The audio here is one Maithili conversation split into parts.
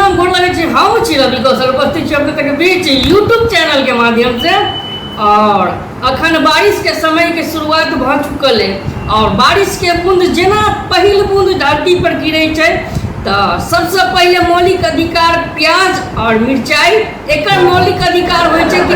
प्रणाम, गोर लगै छी। हम छी रवि कौशल, उपस्थित छी अपने तक बीच यूट्यूब चैनल के माध्यम से। और अखन बारिश के समय के शुरुआत भऽ चुकल है और बारिश के बूंद जेना पहिल बूंद धरती पर गिरै छै तऽ सबसँ पहिले मौलिक अधिकार प्याज और मिरचाई, एकर मौलिक अधिकार होइ छै कि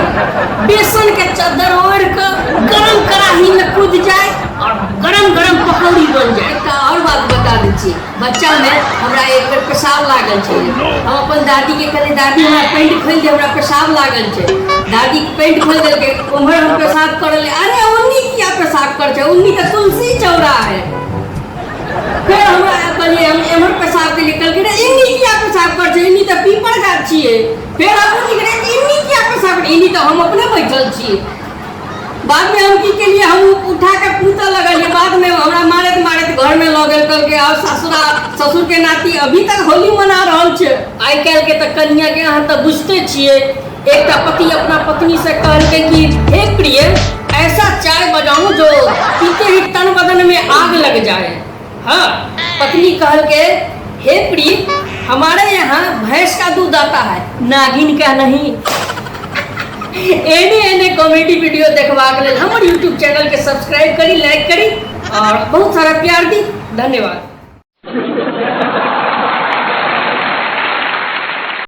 बेसन के चद्दर ओढ़ि कऽ गरम कड़ाही में कूद जाए और गरम गरम पकौड़ी बन जाए। एकटा और बात बता दै छी, बच्चा में हमरा एक बेर पेशाब लागल छै। हम अपन दादी के कहलियै, दादी, हमरा पैंट खोलि दे, हमरा पेशाब लागल छै। दादी पैंट खोलि देलकै, उम्हर हम पेशाब करल। अरे, ओन्नी किया पेशाब कर छै? ओन्नी तऽ तुलसी चौरा है। फेर हमरा कहलियै, हम एम्हर पेशाब केलियै। कहलकै, रे, एन्नी किया पेशाब कर छै? एन्नी तऽ पीपर गाछ छियै। फेर हम निकले, एन्नी किया पेशाब कर? एन्नी तऽ हम अपने बैठल छियै। बादमे हम की केलियै, हम उठा के कूदऽ लगलियै। बादमे हमरा मारैत मारैत घरमे लऽ गेल। कहलकै, आब ससुरा ससुर के नाती अभी तक होली मना रहल छै। आइ काल्हि के तऽ कनिया के अहाँ तऽ बुझते छियै। एकटा पति अपना पत्नी से कहलकै कि हे प्रिय, ऐसा चाय बनाऊ जो पीते ही तन बदन में आग लग जाए। हाँ, पत्नी कहलकै, हे प्रिय, हमारे यहाँ भैंस का दूध आता है, नागिन का नहीं। एहने एहने कॉमेडी वीडियो देखबाक लेल हमर यूट्यूब चैनल के सब्सक्राइब करी, लाइक करी और बहुत सारा प्यार दी। धन्यवाद।